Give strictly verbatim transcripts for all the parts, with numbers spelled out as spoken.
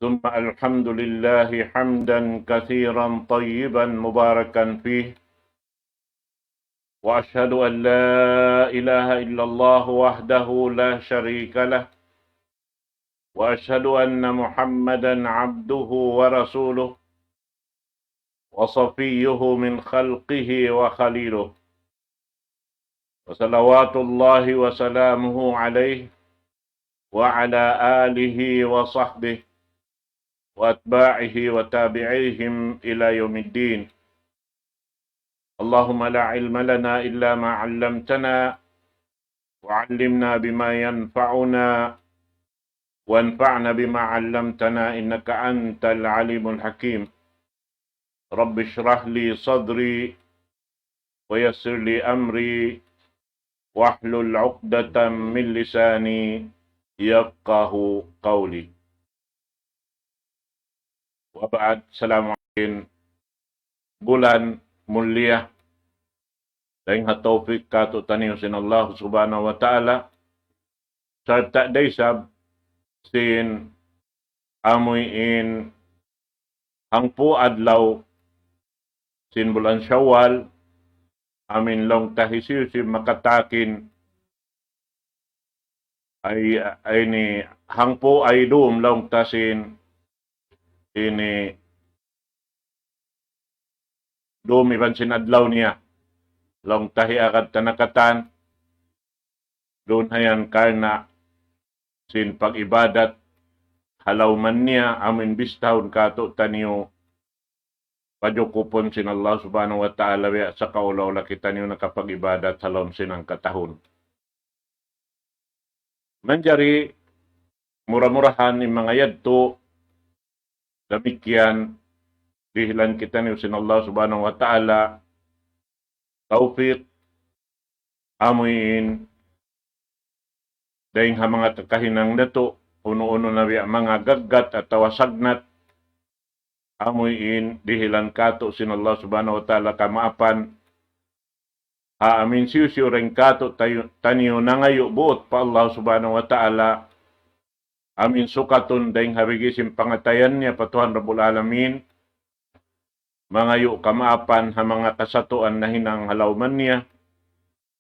ثم الحمد لله حمدا كثيرا طيبا مباركا فيه، وأشهد أن لا إله إلا الله وحده لا شريك له، وأشهد أن محمدا عبده ورسوله، وصفيه من خلقه وخليله، وصلوات الله وسلامه عليه وعلى آله وصحبه وأتباعه وتابعيهم إلى يوم الدين. اللهم لا علم لنا إلا ما علمتنا، وعلمنا بما ينفعنا، وانفعنا بما علمتنا، إنك أنت العليم الحكيم. رب اشرح لي صدري، ويسر لي أمري، واحلل عقدة من لساني يفقه قولي. وبعد، السلام عليكم. Bulan mulia, dayn ha tawfik katu'taniyu sin Allah Subhanahu wa Ta'ala, sarta' da isab sin amuin hangpu' adlaw sin bulan Shawwal, amuin laung ta hisiyu-siyu makatakin, ay, ay ini hangpu' ay dum laung ta sin ini dum iban sin adlaw niya. Laung ta hi agad ta na katan, duun hayan karna' sin pag-ibadat ha lawm niya, amuin bistahun katu'taniyu pajukupun sin Allah Subhanahu wa Ta'ala, biya' sa kaula-ula kitaniyu nakapag-ibadat ha lawm sin hangkatahun. Manjari mura-murahan in manga yadtu damikkiyan dihilan kitaniyu sin Allah Subhanahu wa Ta'ala tawfik, amuin dayn ha manga kakahinang natu', unu-unu na biya' manga gaggat atawa sagnat, amuin dihilan katu' sin Allah Subhanahu wa Ta'ala kamaapan, ha amuin siyu-siyu dayn katu'taniyu nangayu' buut pa Allah Subhanahu wa Ta'ala, amuin sukatun dayn ha bigi sin pangatayan niya pa Tuhan Rabbul Alamin, mangayu' kamaapan ha manga kasatuan nahinang ha lawm niya,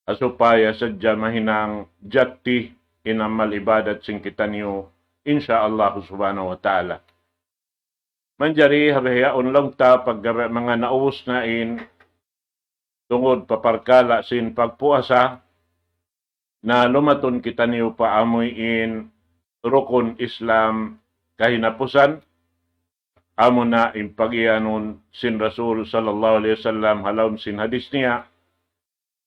ha supaya sadja mahinang jatti in amal ibadat sin kitaniyu, insya Allah Subhanahu wa Ta'ala. Manjari ha bihaun laung ta pagga manga naubus na in tungud pa parkala' sin pagpuasa, na lumatun kitaniyu pa amuin rukun Islam kahinapusan, amuna in pag-iyanun sin Rasul sallallahu alayhi wasallam ha lawm sin hadis niya,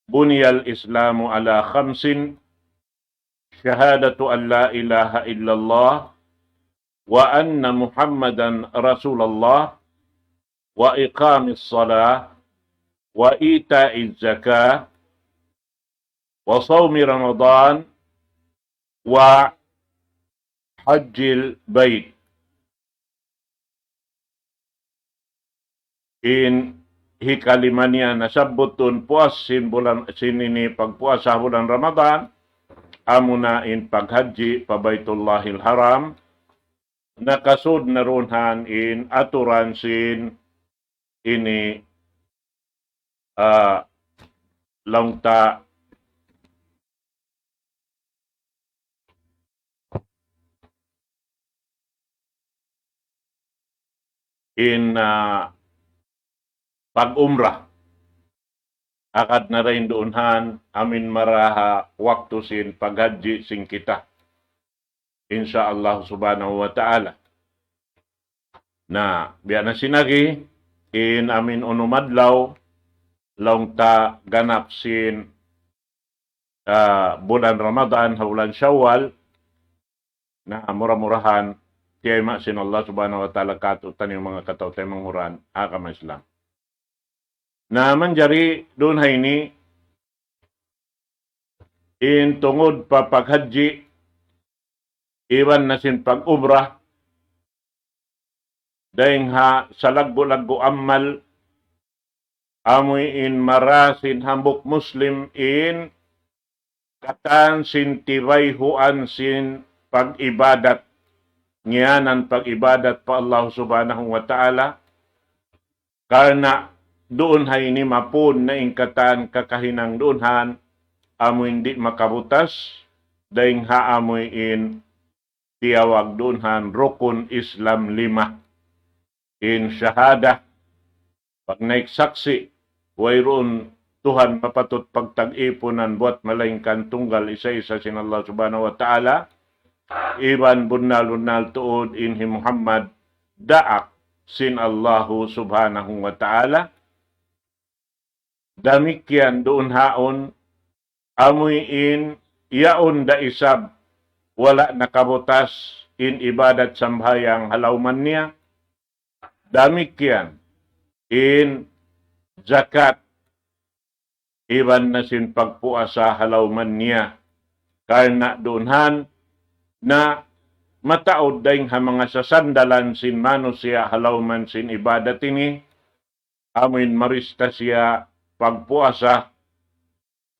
بني الإسلام على خمس، شهادة أن لا إله إلا الله، وأن محمدا رسول الله، وإقام الصلاة، وإيتاء الزكاة، وصوم رمضان، وحج البيت. In hikalima niya nasabbutun puas sin bulan, sin ini pagpuasa bulan Ramadan, amuna in paghajji pa Baitullahil Haram, nakasud na duun han in aturan sin ini, ah, laung ta in, ah, pag-umrah. Agad na dayn duun han amuin maraha waktu sin paghajji sin kita, insya Allah Subhanahu wa Ta'ala. Na, biya' na sin agi, in amuin unum adlaw, laung ta ganap sin, ah, bulan Ramadan, ha bulan Shawwal, na mura-murahan, tiyayma' sin Allah Subhanahu wa Ta'ala katu'taniyu manga kataw-taymanghuran agama Islam. Na manjari duun ha ini, in tungud pa paghajji, iban na sin pag-umrah, dayng ha salaggu'-laggu' amal, amuin mara sin hambuuk Muslim in katan sin tibayhuan sin pag-ibadat, ngiyanan pag-ibadat pa Allah Subhanahu wa Ta'ala, karna' duun ha ini mapun na in katan kakahinang duun han, amu in di' makabutas, dayn ha amu in tiyawag duun han rukun Islam lima. In shahada, pagnaik saksi', wayruun Tuhan mapatut pagtag-ipunan buwat malaingkan tunggal isa-isa sin Allah Subhanahu wa Ta'ala, iban bunnal-bunnal tuud in hi Muhammad daak sin Allahu Subhanahu wa Ta'ala. Damikkiyan duun haun, amuin yaun da isab wala' nakabutas in ibadat sambahayang ha lawman niya. Damikkiyan in jakat iban na sin pagpuasa ha lawman niya. Karna' duun han na mataud dayn ha manga sasandalan sin manusiya' ha lawman sin ibadat ini, amuin marista siya pagpuasa,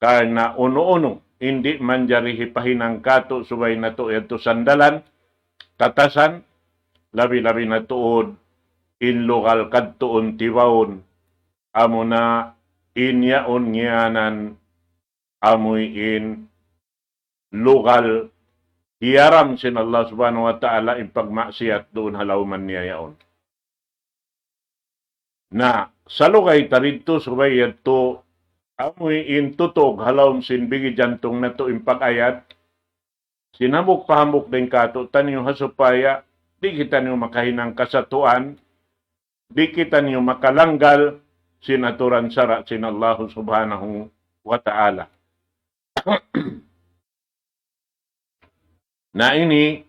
karna' unu-unu in di' manjari hipahinang kātu' subay natu' yadtu sandalan, katasan, labi-labi na tuud in lugal kadtuun tibaun, amuna in yaun ngiyanan amuin lugal hiyaram sin Allah Subhanahu wa Ta'ala in pagmaksiyat duun ha lawman niya yaun. Na, salugay ta didtu subay yadtu amuin tutug ha lawm sin bigi jantung natu' in pag-ayat, sin hambuuk pa hambuuk dayn kātu'niyu ha supaya di' kitaniyu makahinang kasatuan, di' kitaniyu makalanggal sin aturan sara' sin Allahu Subhanahu wa Ta'ala. Na ini,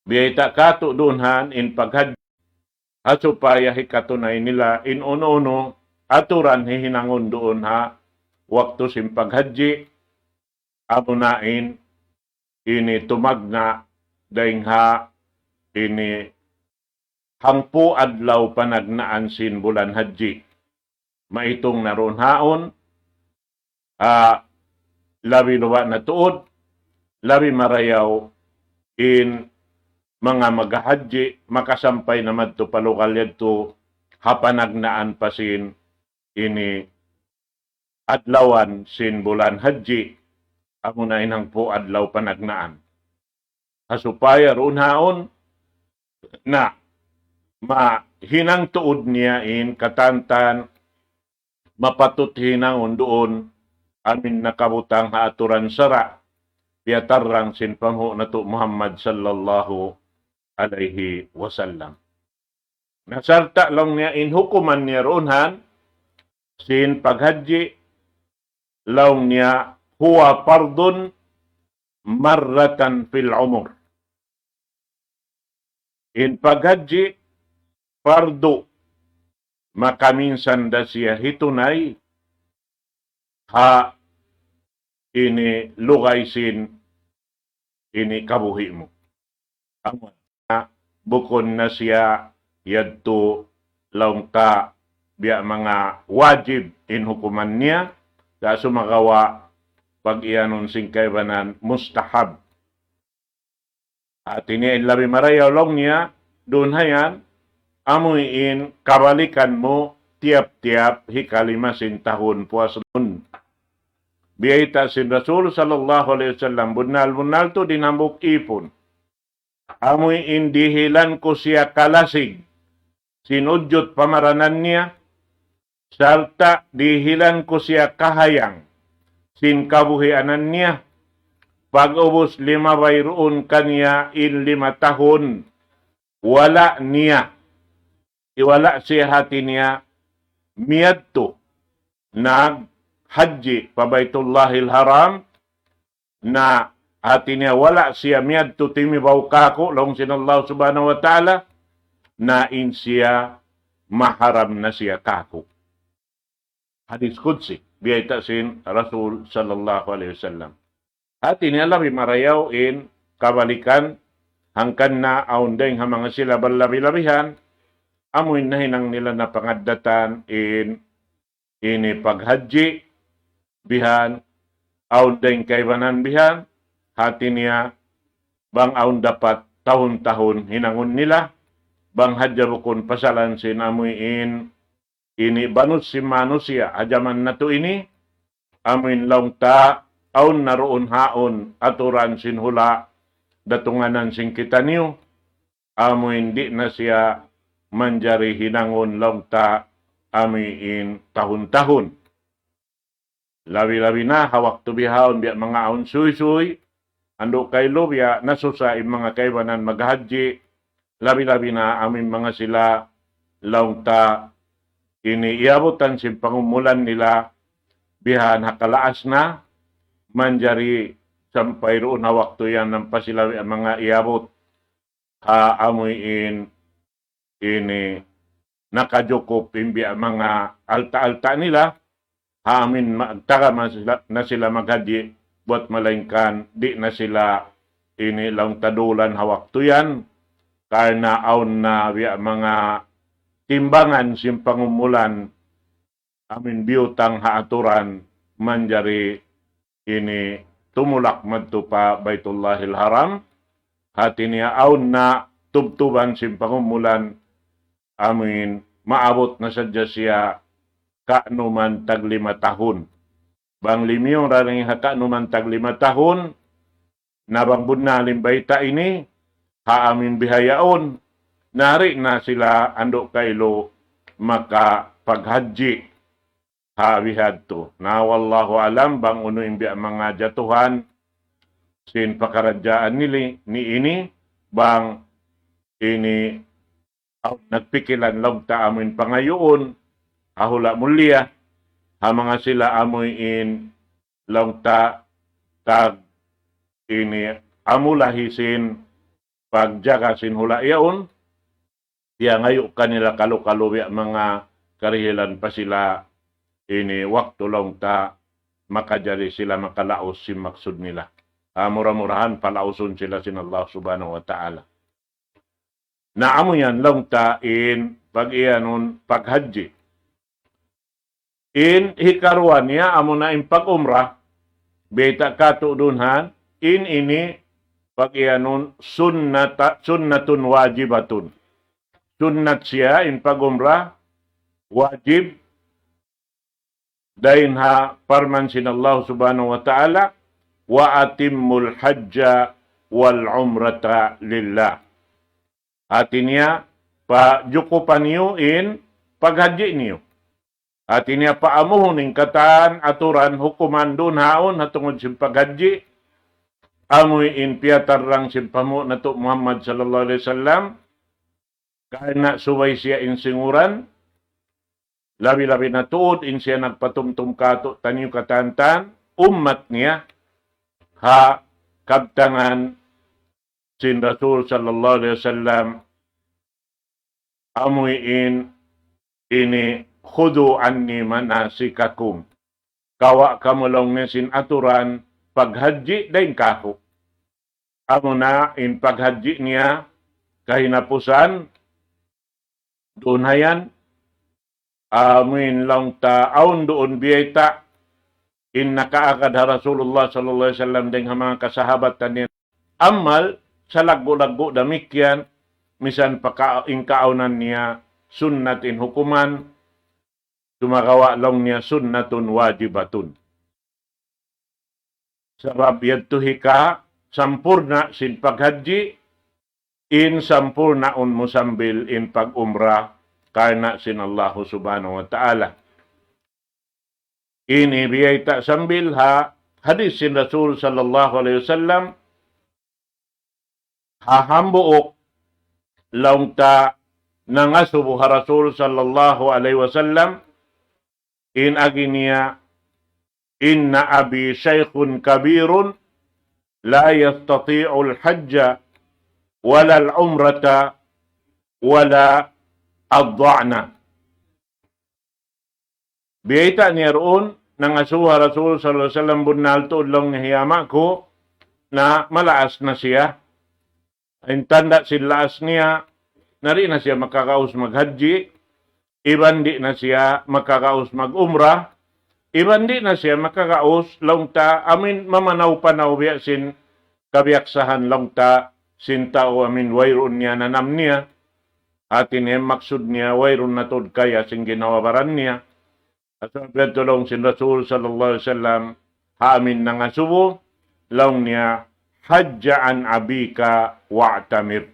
biyayta' kātu' duun han in paghajji, ha supaya hikatunay nila in unu-unu aturan hihinangun duun ha waktu sin paghajji, amuna in ini tumagna' dayn ha ini hangpu' adlaw panagnaan sin bulan hajji. Maitung na duun haun, ah, labi luba' na tuud, labi marayaw in manga maghahajji, makasampay na madtu pa lugal yadtu ha panagnaan pa sin ini adlawan sin bulan hajji, amuna in hangpu' adlaw panagnaan. Ha supaya duun haun na mahinang tuud niya in katantan mapatut hinangun duun amuin nakabutang ha aturan sara' piyatarrang sin panghu' natu' Muhammad sallallahu alayhi wasallam. Na sarta' laung niya in hukuman niya duun han sin paghajji, laung niya, huwa fardun marratan fil umur. In paghajji, fardu, makaminsan da siya hitunay ha ini lugay sin ini kabuhi' mu. Amuna bukun na siya yadtu laung ta biya' manga wajib in hukuman niya, sa' sumagawa' pag-iyanun sin kaibanan mustahab. Hati niya in labi marayaw laung niya, duun hayan, amuin kabalikan mu tiyap-tiyap hikalima sin tahun puas duun. Biyayta' sin Rasul sallallahu alayhi wasallam, bunnal-bunnal tuud in hambuuk ipun. Amuin dihilan ku siya kalasig sin udjut pamaranan niya, sarta' dihilan ku siya kahayang sin kabuhianan niya. Pag'ubus limabay duun kaniya in lima tahun, wala' niya, wala' siya hati niya miyadtu naghajji pa Baytullahil Haram, na hati niya wala' siya miyadtu timibaw kāku', laung sin Allah Subhanahu wa Ta'ala, na in siya maharam na siya kāku'. Hadis Qudsi, biyayta' sin Rasul sallallahu alayhi wasallam. Hati niya labi marayaw in kabalikan, hangkan na awn dayng ha manga sila balabi-labihan, amuin nahinang nila na pangaddatan in ini paghajji bihan, awn dayng kaibanan bihan, hati niya bang awn dapat tahun-tahun hinangun nila, bang hadja bukun pasalan sin amuin ini banus sin manusiya' ha jaman natu' ini, amuin laung ta awn na duun haun aturan sin hula' datunganan sin kitaniyu, amuin di' na siya manjari hinangun laung ta amuin tahun-tahun. Labi-labi na ha waktu bihaun biya' manga awn suysuy, andu' kailu biya' nasusa in manga kaibanan maghajji, labi-labi na amuin manga sila laung ta ini iyabutan sin pangumulan nila bihan ha kalaas na manjari sampay duun ha waktu yan ampa sila biya' manga iyabut ha amuin ini nakajukup in biya' manga alta'-alta' nila, ha amuin ma-, tagama sila, na sila maghajji, buwat malaingkan di' na sila ini laung ta dulan ha waktu yan, karna' awn na biya' manga timbangan sin pangumulan amuin biyutang ha aturan manjari ini tumulak madtu pa Baitullahil Haram, hati niya awn na tubtuban sin pangumulan amuin maabut na sadja siya ka'numan tag lima tahun. Bang limiyung dayn ha ka'numan tag lima tahun, na bang bunnal in bayta' ini, ha amuin bihaun, nari na sila andu' kailu makapaghajji ha bihadtu. Na wallahu alam bang unu in biya' manga jatuhan sin pakaradjaan nili-, ni ini, bang ini awn nagpikilan laung ta amuin pangayuun ha hula' mulia, ha manga sila amuin laung ta tag ini amulahi sin pagjaga sin hula' yaun, tiyangayu' kanila kalu-kalu biya' manga karihilan pa sila ini waktu laung ta makajari sila makalaus sin maksud nila. Ah, mura-murahan palausun sila sin Allah Subhanahu wa Ta'ala. Na amu yan laung ta in pag-iyanun paghajji. In hikaruwa niya amuna in pag-umrah, bayta' katu' dunhan, in ini pag-iyanun sunnata-, sunnatun wajibatun. Sunnat siya in pag-umrah, wajib, dayn ha parman sin Allah Subhanahu wa Ta'ala, وأتموا الحج والعمرة لله. Hati niya, pajukupan niyu in paghajji niyu. Hati niya, paamuhun in katan aturan hukuman duun haun ha tungud sin paghajji, amuin piyatarrang sin panghu' natu' Muhammad sallallahu alayhi wasallam, karna' subay siya in singuran, labi-labi na tuud in siya nagpatumtum katu' taniyu katan-katan, ummat niya, ha kabtangan sin Rasul sallallahu alayhi wasallam, amuin ini, خذوا عني مناسككم. Kawa' kamu laung niya sin aturan paghajji dayn kāku'. Amuna in paghajji niya kahinapusan, duun hayan, amuin laung ta awn duun biyayta', in nakaagad ha Rasulullah sallallahu alayhi wasallam dayn ha manga kasahabatan niya. Amal, salaggu'-laggu' damikkiyan, misan pa ka-, in kaawnan niya, sunnat in hukuman, sumagawa' laung niya sunnatun wajibatun. Sabab yadtu hika sampurna' sin paghajji, in sampurnaun mu sambil in pag-umrah karna' sin Allahu Subhanahu wa Ta'ala. Ini biyayta' sambil ha hadis sin Rasul sallallahu alayhi wasallam, ha hambuuk laung ta nangasubu ha Rasul sallallahu alayhi wasallam, in agi niya, إن أبي شيخ كبير لا يستطيع الحج ولا العمرة ولا الضعن. Biyayta' niya duun, nangasubu ha Rasul sallallahu alayhi wasallam, bunnal tuud laung niya hi ama' ku, na malaas na siya. In tanda' sin laas niya, na di' na siya makagaus maghajji, iban di' na siya makagaus mag-umrah, iban di' na siya makagaus laung ta amuin mamanaw-panaw biya' sin kabiyaksahan laung ta sin tau amin wayruun niya nanam niya, hati niya maksud niya wayruun na tuud kaya sin ginhawa-baran niya. Sabab yadtu laung sin Rasul sallallahu alayhi wasallam, ha amin nangasubu, laung niya, حج عن أبيك واعتمر.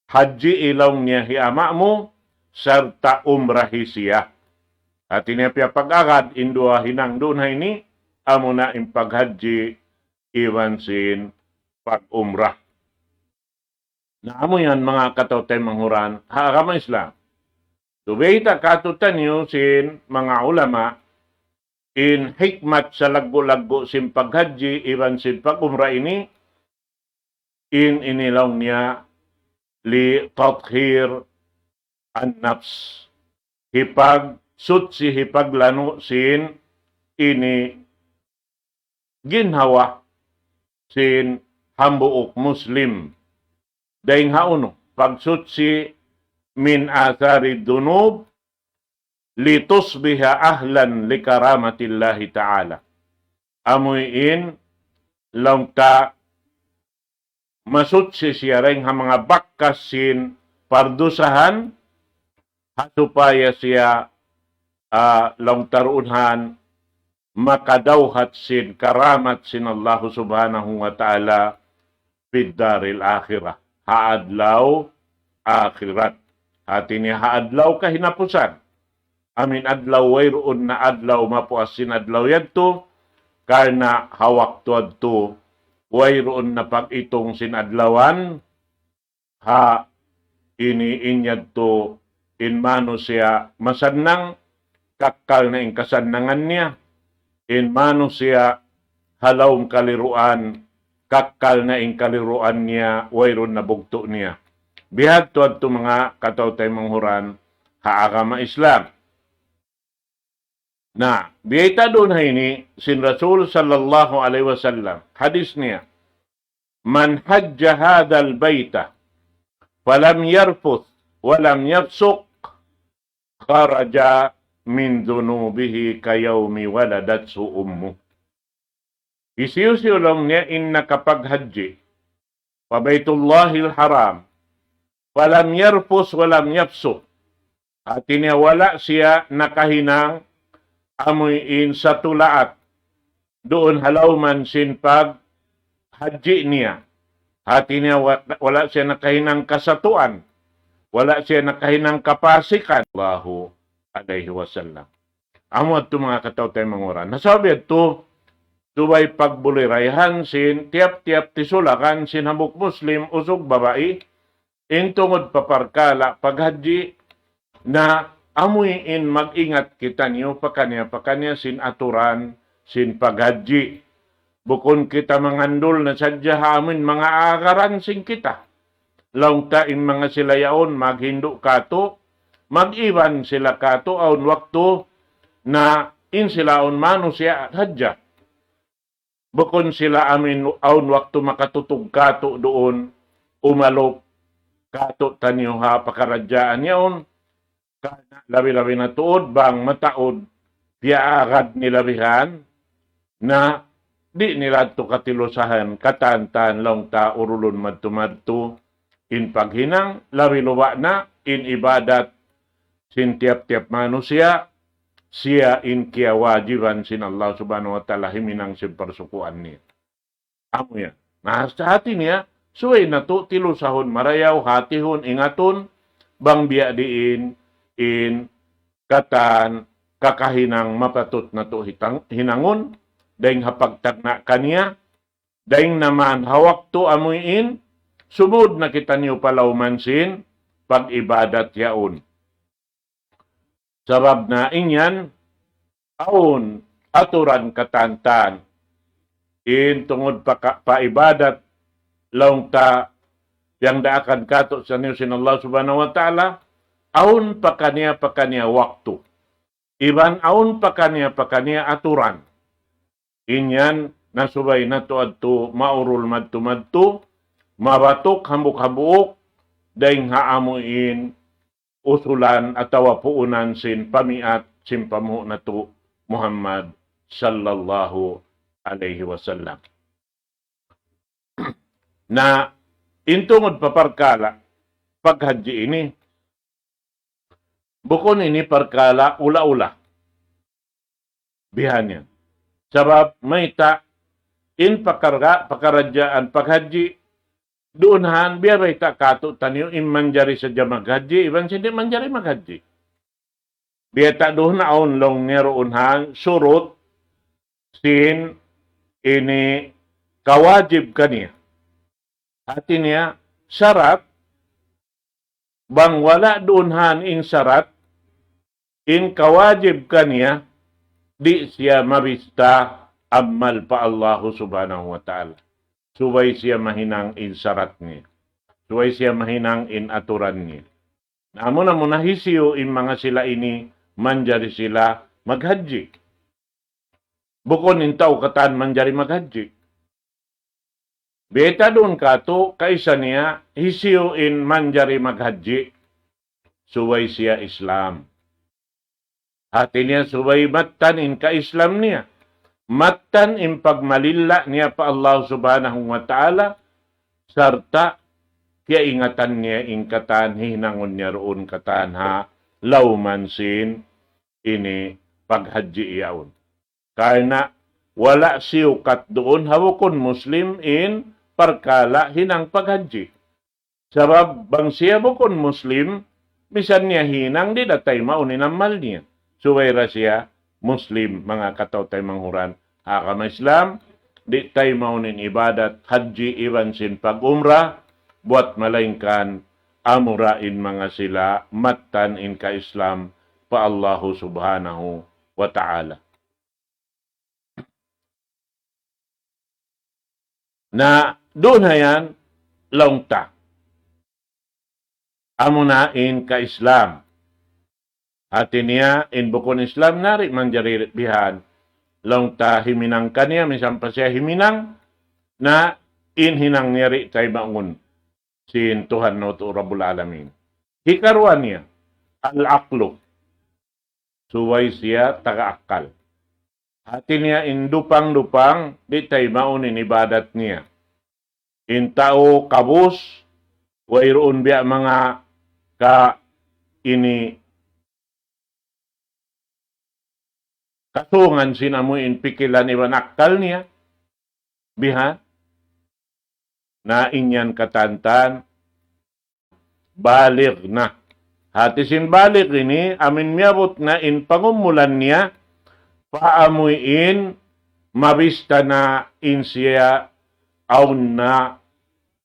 Hajji laung niya hi ama' mu, sarta' umrahi siya. Hati niya piyapag-agad in duwa hinang duun ha ini, amuna in paghajji iban sin pag-umrah. Na amu yan manga kataw-taymanghuran, ha agama Islam. Subay ta katu'niyu sin manga ulama, in hikmat salaggu'-laggu' sin paghajji iban sin pag-umrah ini, in ini laung niya لتطهير النفس. Hipagsuchi, hipaglanu' sin ini ginhawa sin hambuuk Muslim. Dayn ha unu, pagsuchi من آثار الذنوب لتصبح أهلا لكرامة الله تعالى. Amu in laung ta masuchi siya dayn ha manga bakas sin pardusahan, ha supaya siya, ah, laung ta duun makadawhat sin karamat sin Allah Subhanahu wa Ta'ala في الدار الآخرة, ha adlaw akhirat. Hati niya ha adlaw kahinapusan. Amin adlaw wayruun na adlaw mapuas sin adlaw yadtu, karna' ha waktu yadtu wayruun na pag-itung sin adlawan, ha ini in yadtu in manusiya' masannang, kakkal na in kasannangan niya, in manusiya' ha lawm kaliruan, kakkal na in kaliruan niya, wayruun na bugtu' niya. Bihadtu yadtu manga kataw-taymanghuran ha agama Islam. Na, biyayta' duun ha ini sin Rasul sallallahu alayhi wasallam, hadis niya, من حج هذا البيت فلم يرفث ولم يفسق خرج من ذنوبه كيوم ولدته أمه. Hisiyu-siyu laung niya in nakapaghajji pa Baytullahil Haram, فلم يرفث ولم يفسق. Hati niya wala' siya nakahinang amuin satulaat duun ha lawm sin paghajji niya. Hati niya wa-, wala' siya nakahinang kasatuan. Wala' siya nakahinang kapasikan. Sallallahu alayhi wasallam. Amu yadtu manga kataw-taymanghuran. Na sabab yadtu, subay pagbulirayahan sin tiyap-tiyap tisulakan sin hambuuk Muslim usug babai, in tungud pa parkala' paghajji, na amuin mag-ingat kitaniyu pakaniya-pakaniya sin aturan sin paghajji. Bukun kita mangandul na sadja ha amuin manga aagaran sin kita. Laung ta in manga sila yaun maghindu' katu', mag-iban sila katu', awn waktu na in sila yaun manusiya' sadja. Bukun sila amuin awn waktu makatutug katu' duun, umalup katu'niyu ha pakaradjaan yaun, karna' labi-labi na tuud bang mataud piyaagad nila bihan, na di' nila yadtu katilusahan, katan-katan laung ta urulun madtu-madtu in paghinang, labi-labi na in ibadat sin tiyap-tiyap manusiya', siya in kiyawajiban sin Allah Subhanahu wa Ta'ala himinang sin parsukuan niya. Amu yan. Na, sa hati niya, subay natu' tilusahun marayaw, hatihun, ingatun, bang biya' diin in katan kakahinang mapatut natu' hitang-, hinangun, dayn ha pagtagna' kaniya, dayn naman ha waktu amuin, sumud na kitaniyu pa lawm sin pag-ibadat yaun. Sabab na in yan, awn aturan katan-katan. In tungud pa ka-, pa ibadat, laung ta, piyangdaakan katu' saniyu sin Allah Subhanahu wa Ta'ala, awn pakaniya-pakaniya waktu. Iban awn pakaniya-pakaniya aturan. In yan, na subay natu' yadtu maurul madtu-madtu, mabatuk hambuuk-hambuuk, dayn ha amuin usulan atawa puunan sin pamiat sin panghu' natu' Muhammad sallallahu alayhi wasallam. Na In tungud pa parkala' paghajji ini, bukun ini parkala' ula-ula. Bihan yan. Sabab mayta' in pakarga-, pakaradjaan paghajji, duun han, biya' bayta' katu'taniyu in manjari sadja maghajji, iban sin di' manjari maghajji. Biya' ta duun awn laung niya duun han, surut sin ini kawajib kaniya. Hati niya, sarat, bang wala' duun han in sarat, in kawajib kaniya, di' siya mabista amal pa Allahu Subhanahu wa Ta'ala. Subay siya mahinang in sarat niya. Subay siya mahinang in aturan niya. Na amu na muna hisiyu in manga sila ini manjari sila maghajji. Bukun in tau katan manjari maghajji. Biya' ta duun katu', kaisa niya, hisiyu in manjari maghajji, subay siya Islam. Hati niya subay mattan in ka-Islam niya. Mattan in pagmalilla niya pa Allah Subhanahu wa Ta'ala, sarta' kiyaingatan niya in katan hinangun niya duun katan ha lawm sin ini paghajji yaun. Karna' wala' siyukat duun ha bukun Muslim in parkala' hinang paghajji. Sabab bang siya bukun Muslim, misan niya hinang di' da taymaun in amal niya. Subay da siya Muslim, manga kataw-taymanghuran ha agama Islam, di' taymaun in ibadat hajji iban sin pag-umrah, buwat malaingkan amura in manga sila mattan in ka-Islam pa Allahu Subhanahu wa Ta'ala. Na duun ha yan laung ta. Amuna in ka-Islam. Hati niya in bukun Islam na di' manjari bihan. Laung ta himinang kaniya, misan pa siya himinang, na in hinang niya di' taymaun sin Tuhan natu' Rabbul Alamin. Hikaruwa niya, al-aqlu. Subay siya taga akkal. Hati niya in dupang-dupang, di' taymaun in ibadat niya. In tau kabus, wayruun biya' manga ka ini kasungan sin amu in pikilan iban akkal niya. Bihan. Na in yan katantan, balig na. Hati sin balig ini, amin miyabut na in pangumulan niya, pa amuin mabista na in siya awn na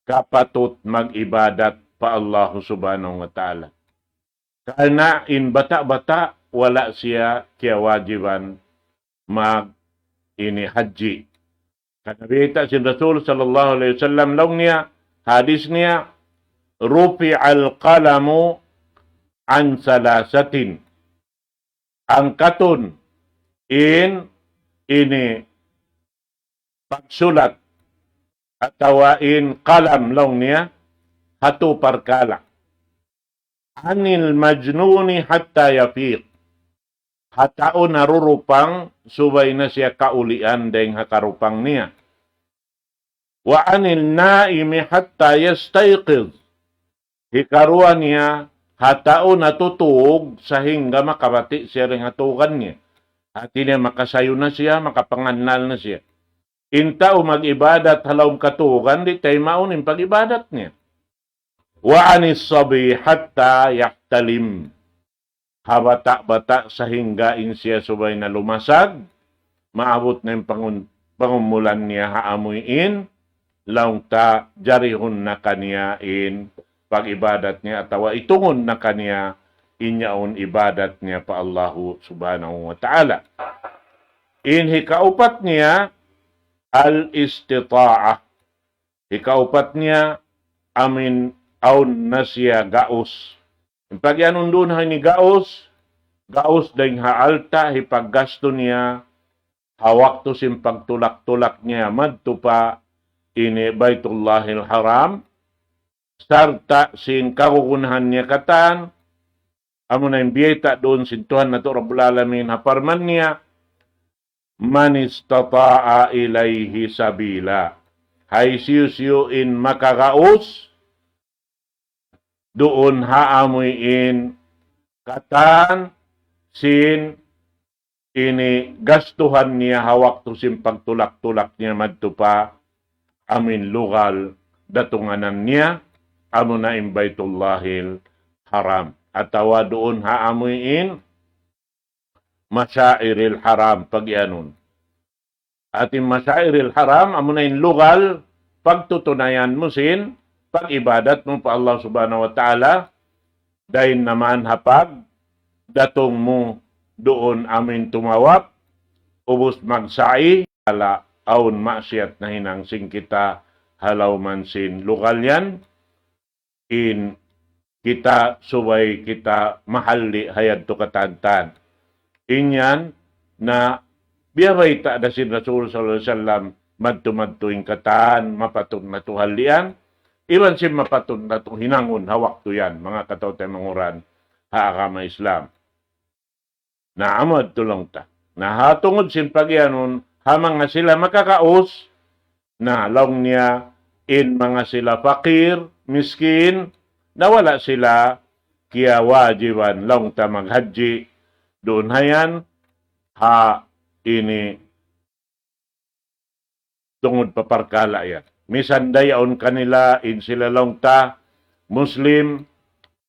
kapatut mag-ibadat pa Allahu Subhanahu wa Ta'ala. Karna' in bata'-bata', wala' siya kiyawajiban mag ini hajji. Karna' bayta' sin Rasul sallallahu alayhi wasallam laung niya, hadis niya, رفع القلم عن ثلاثة. Angkatun in ini pagsulat atawa in kalam laung niya ha tū parkala'. عن المجنون حتى يفيق. Ha tau narurupang subay na siya kaulian dayng ha karupang niya. وعن النائم حتى يستيقظ. Hikaruwa niya, ha tau natutug sahingga makabati' siya dayng ha tuugan niya. Hati niya makasayu na siya, makapangannal na siya. In tau mag-ibadat ha lawm katuugan, di' taymaun in pag-ibadat niya. وعن الصبي حتى يحتلم. Ha bata'-bata' sahingga in siya subay na lumasag, maabut na in pangun-, pangumulan niya ha amuin, laung ta jarihun na kaniya in pag-ibadat niya atawa itungun na kaniya in yaun ibadat niya pa Allahu Subhanahu wa Ta'ala. In hikaupat niya, al-istita'ah. Hikaupat niya, amin awn na siya gaus. In pag-iyanun duun ha ini gaus, gaus dayng ha alta' hipaggastu niya, ha waktu sin pagtulak-tulak niya, madtu pa ini Baytullahil Haram, sarta' sin kagunahan niya katan, amuna in biyayta' duun sin Tuhan natu' Rabbul Alamin, ha parman niya, من استطاع إليه سبيلا. Hisiyu-siyu in makagaus, duun ha amuin katan sin ini gastuhan niya ha waktu sin pagtulak-tulak niya madtu pa amuin lugal datunganan niya, amuna in Baitullahil Haram. Atawa duun ha amuin Masyairil Haram pagiyanun. Hati Masyairil Haram, amuna in lugal pagtutunayan mu sin pag-ibadat mu pa Allah Subhanahu wa Ta'ala, dayn naman ha pagdatung mu duun amuin tumawap, ubus magsa'i, ala awn maksiyat nahinang sin kita ha lawm sin lugal yan, in kita subay kita mahalli' ha yadtu katantan. In yan na biya' bayta' da sin Rasul sallallahu alayhi wasallam madtu-madtu in katan mapatut natu' hallian, iban sin mapatut natu' hinangun ha waktu yan, manga kataw-taymanghuran ha agama Islam. Na amu yadtu laung ta. Na ha tungud sin pagiyanun, ha manga sila makakaus, na laung niya in manga sila pakir, miskin, na wala' sila kiyawajiban laung ta maghajji duun ha yan, ha ini tungud pa parkala' yan. Misan da yaun kanila in sila laung ta Muslim,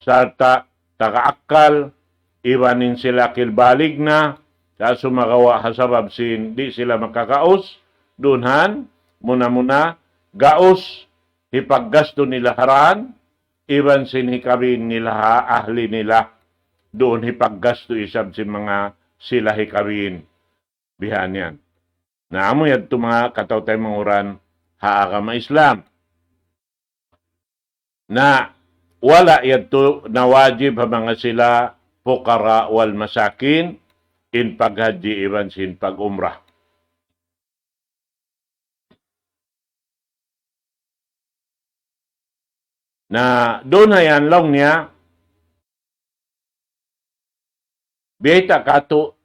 sarta' taga akkal, iban in sila akil balig na, sa' sumagawa' ha sabab sin di' sila makakaus, duun ha yan, muna-muna, gaus, hipaggastu nila ha dan, iban sin hikabin nila ha ahli nila, duun hipaggastu isab sin manga sila hikabin. Bihan yan. Na amu yadtu manga kataw-taymanghuran ha agama Islam. Na wala' yadtu na wajib ha manga sila fuqara wal masakin in paghajji iban sin pag-umrah. Na duun ha yan laung niya, biyayta' katu'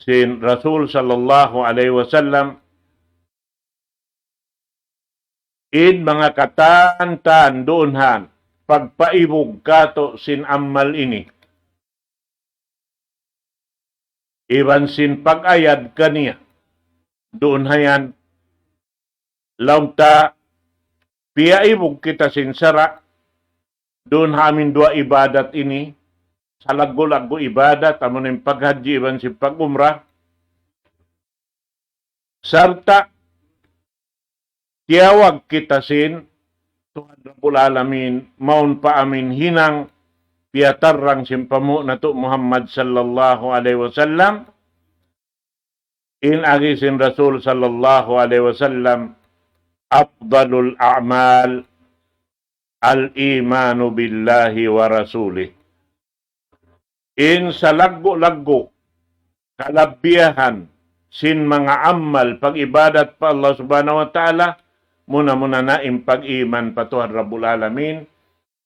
sin Rasul sallallahu alayhi wasallam, in manga katan-katan duun ha yan, pagpaibug katu' sin amal ini. Iban sin pag-ayad kaniya. Duun ha yan, laung ta, piyaibug kita sin sara', duun ha amin duwa ibadat ini, salaggu'-laggu' ibadat, amu in paghajji iban sin pag-umrah, sarta' tiyawag kita sin Tuhan Rabbul Alamin, mawn pa amin hinang piyatarrang sin panghu' natu' Muhammad sallallahu alayhi wasallam, in agi sin Rasul sallallahu alayhi wasallam, أفضل الأعمال الإيمان بالله ورسوله. In salaggu'-laggu' kalabihan sin manga amal pag-ibadat pa Allah Subhanahu wa Ta'ala, muna-muna na in pag-iman pa Tuhan Rabbul Alamin,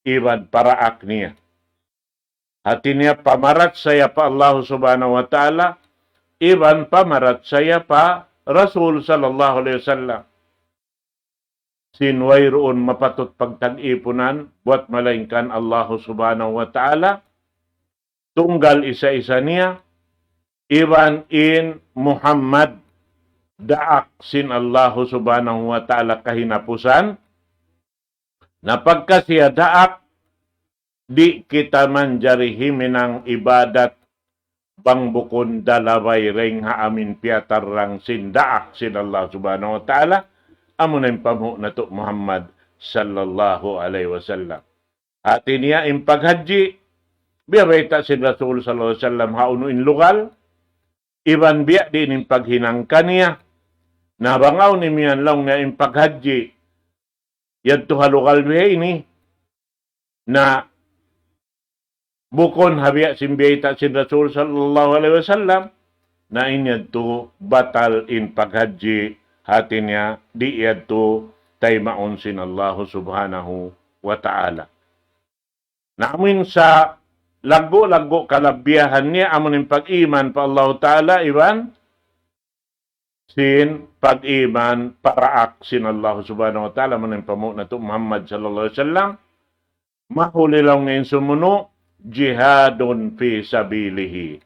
iban paraak niya. Hati niya pamarachaya pa Allah Subhanahu wa Ta'ala, iban pamarachaya pa Rasul sallallahu alayhi wasallam. Sin wayruun mapatut pagtag-ipunan buwat malaingkan Allahu Subhanahu wa Ta'ala, tunggal isa-isa niya, iban in Muhammad daak sin Allahu Subhanahu wa Ta'ala kahinapusan, na pagka siya daak, di' kita manjari himinang ibadat bang bukun da labay dayn ha amin piyatarrang sin daak sin Allah Subhanahu wa Ta'ala, amuna in panghu' natu' Muhammad sallallahu alayhi wasallam. Hati niya in paghajji, biya' bayta' sin Rasul sallallahu alayhi wasallam ha unu in lugal, iban biya' diin in paghinang kaniya. Na bang awn imiyan laung niya in paghajji, yadtu ha lugal biya' ini, na bukun ha biya' sin biyayta' sin Rasul sallallahu alayhi wasallam, na in yadtu batal in paghajji, hati niya di' yadtu taymaun sin Allahu Subhanahu wa Ta'ala. Na amu in salaggu'-laggu' kalabihan niya, amu in pag-iman pa Allahu Ta'ala, iban sin pag-iman paraak sin Allah Subhanahu wa Ta'ala, amuna in panghu' natu' Muhammad sallallahu alayhi wasallam, Mahuli laung niya in sumunu', jihadun fi sabilihi.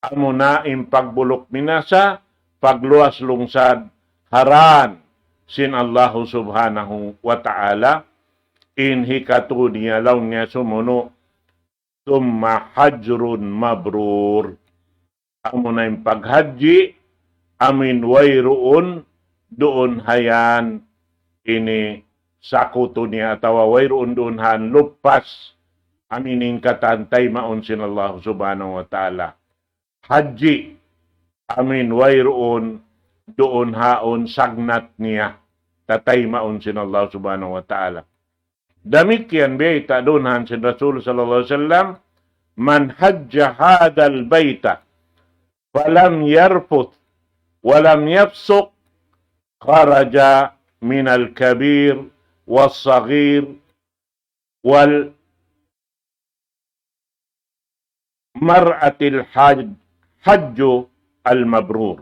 Amuna in pagbuluk binasa, pagluwas lungsad, ha dān sin Allahu Subhanahu wa Ta'ala, in hikatu niya laung niya sumunu', thumma hajjun mabrur. Amuna in paghajji, amuin wayruun duun ha yan ini sakutu niya atawa wayruun duun ha yan luppas, amuin katan taymaun sin Allah Subhanahu wa Ta'ala. Hajji, amuin wayruun duun ha yan sagnat niya, tataymaun sin Allah Subhanahu wa Ta'ala. Damikkiyan biyayta' duun ha yan sin Rasul sallallahu alayhi wasallam, من حج هذا البيت فلم يرفث ولم يفسق خرج من الكبير والصغير والمرأة الحج، حج المبرور.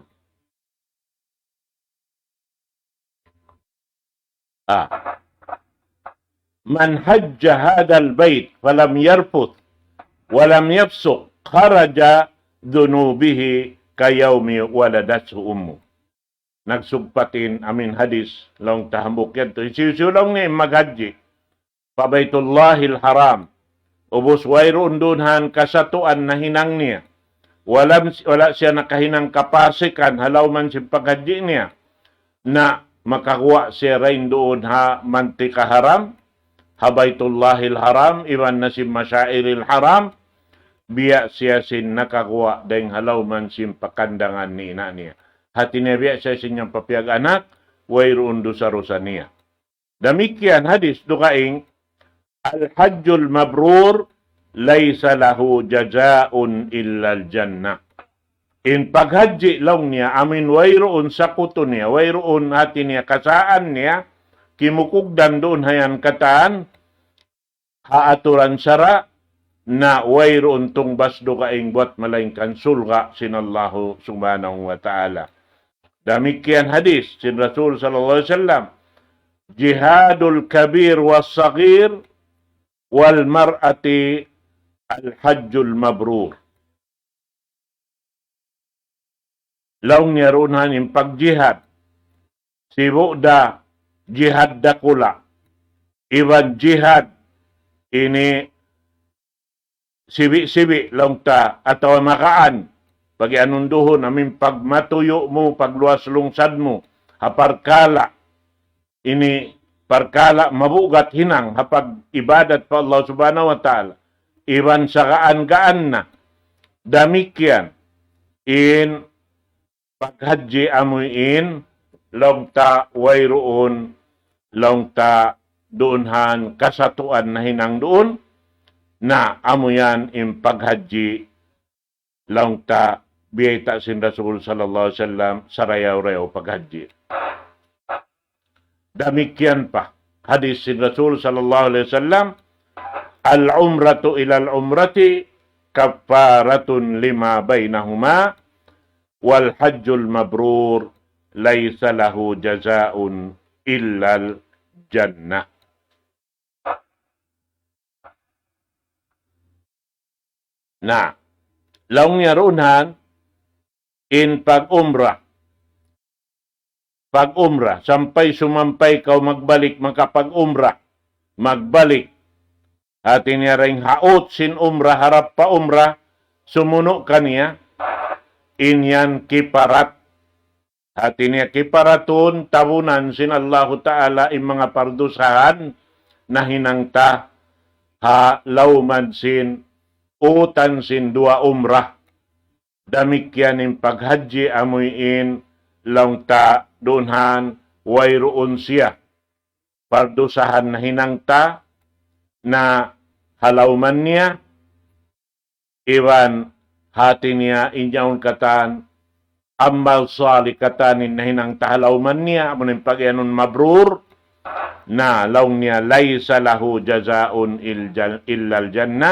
Ah. من حج هذا البيت فلم يرفث ولم يفسق خرج ذنوبه كيوم ولدته أمه. Nagsugpat in amuin hadis, laung ta hambuuk yadtu. Hisiyu-siyu laung niya in maghajji pa Baytullahil Haram. Ubus wayruun duun ha yan kasatuan nahinang niya. Walam, wala' siya nakahinang kapasikan ha lawm sin paghajji niya. Na makaguwa' siya dayn duun ha mantika haram, ha Baytullahil Haram, iban na sin Masyairil Haram, biya' siya sin nakaguwa' dayn ha lawm sin pakandangan ni ina' niya. Hati niya biya' siya sin yan papiyag-anak, wayruun dusa-dusa niya. Damikkiyan hadis dugaing, الحج المبرور ليس له جزاء إلا الجنة. In paghajji laung niya, amuin wayruun sakutu niya, wayruun hati niya kasaan niya, kimukugdan duun ha yan katan, ha aturan sara', na wayruun tungbas dugaing buwat malaingkan surga' sin Allahu Subhanahu wa Ta'ala. Damikkiyan hadis sin Rasul sallallahu alayhi wasallam, جهاد الكبير والصغير والمرأة الحج المبرور. Laung niya duun ha yan in pagjihad. Sibu' da jihad dakula'. Iban jihad ini sibi'-sibi' laung ta atawa magaan. Pagiyanun duun amuin pagmatuyu' mu, pagluwas lungsad mu ha parkala' ini, parkala' mabugat hinang ha pag-ibadat pa Allah Subhanahu wa Ta'ala. Iban sagaan-gaan na. Damikkiyan in paghajji amuin laung ta wayruun, laung ta duun ha yan kasatuan nahinang duun, na amu yan in paghajji laung ta biyayta' sin Rasul sallallahu alayhi wasallam sarayaw-rayaw paghajji. Damikkiyan pa hadis sin Rasul sallallahu alayhi wasallam, العمرة إلى العمرة كفارة لما بينهما والحج المبرور ليس له جزاء إلا الجنة. Na, laung niya duun ha yan, in pag-umrah. Pag-umrah, sampay sumampay kaw magbalik, makapag-umrah, magbalik. Hati niya dayn ha ut sin umrah, harap pa umrah, sumunu' kaniya, in yan kiparat. Hati niya kiparatun, tabunan sin Allahu Ta'ala in manga pardusahan nahinang ta ha lawm sin utan sin duwa umrah. Damikkiyan in paghajji amuin laung ta duun ha yan wayruun siya pardusahan nahinang ta na ha lawm niya, iban hati niya in yaun katan amal salih katan in nahinang ta ha lawm niya, amuin pagiyanun mabrur, na laung niya, ليس له جزاء إلا الجنة,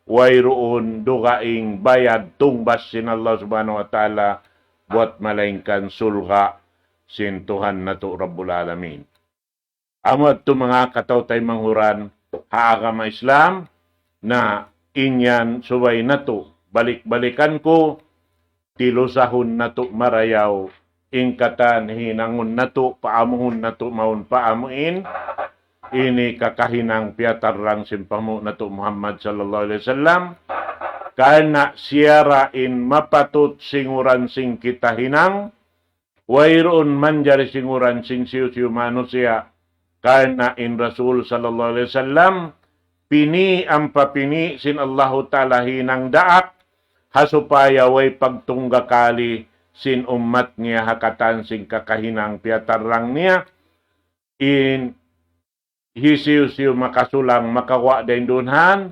wayruun dugaing bayad tungbas sin Allah Subhanahu wa Ta'ala buwat malaingkan surga' sin Tuhan natu' Rabbul Alamin. Amu yadtu manga kataw-taymanghuran, ha agama Islam, na in yan subay natu', balik-balikan ku, tilusahun natu' marayaw, in katan hinangun natu', paamuhun natu' mawn paamuin, ini kakahinang piyatarrang sin panghu' natu' Muhammad sallallahu alayhi wasallam, karna' siya ra in mapatut singuran sin kita hinang, wayruun manjari singuran sin hisiyu-siyu manusiya', karna' in Rasul sallallahu alayhi wasallam, pini' ampa pini' sin Allahu Ta'ala hinang daak, ha supaya way pagtunggakali sin ummat niya ha katan sin kakahinang piyatarrang niya, in hisiyu-siyu makasulang makawa' dayn duun han,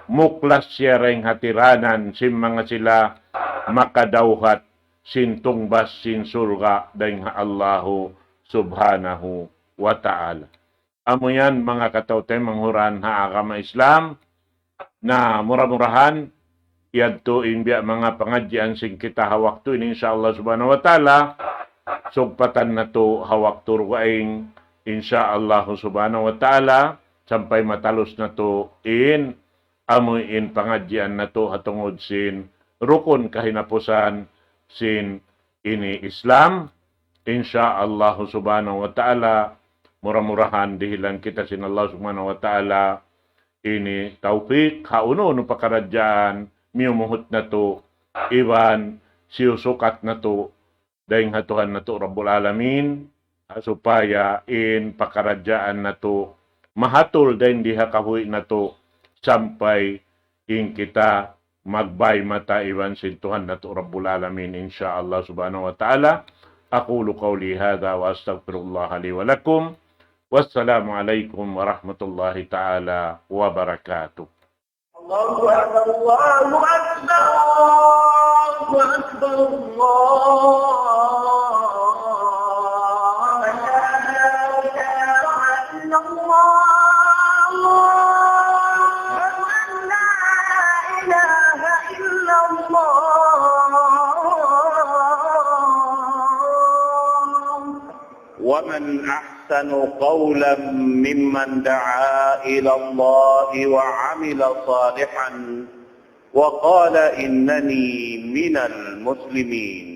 muklas siya dayn ha tiranan sin manga sila makadawhat sin tungbas sin surga' dayn ha Allahu subhanahu wa ta'ala. Amu yan manga kataymanghuran ha agama Islam, na mura-murahan, yadtu in biya' manga pangadjian sin kita ha waktu ini, insya Allah subhanahu wa ta'ala, sugpatan natu' ha waktu dugaing, insya Allah subhanahu wa ta'ala, sampay matalus natu' in, amu in pangadjian natu' ha tungud sin rukun kahinapusan sin ini Islam, insya Allah subhanahu wa ta'ala, mura-murahan dihilan kita sin Allah subhanahu wa ta'ala, ini tawfik, ha unu-unu pakaradjaan, miyumuhut natu', iban siyusukat natu', dayn ha Tuhan natu' Rabbul Alamin, ha supaya in pakaradjaan natu', mahatul dayn di ha kabuhi' natu', sampay in kita magbay mata iban sin Tuhan natu' Rabbul Alamin, insya Allah subhanahu wa ta'ala. أقول قولي هذا وأستغفر الله لي ولكم. والسلام عليكم ورحمة الله تعالى وبركاته. الله أكبر، الله أكبر، الله أكبر، الله. لا إله إلا الله. أشهد أن لا إله إلا الله. ومن أحسن قولا ممن دعا إلى الله وعمل صالحا وقال إنني من المسلمين.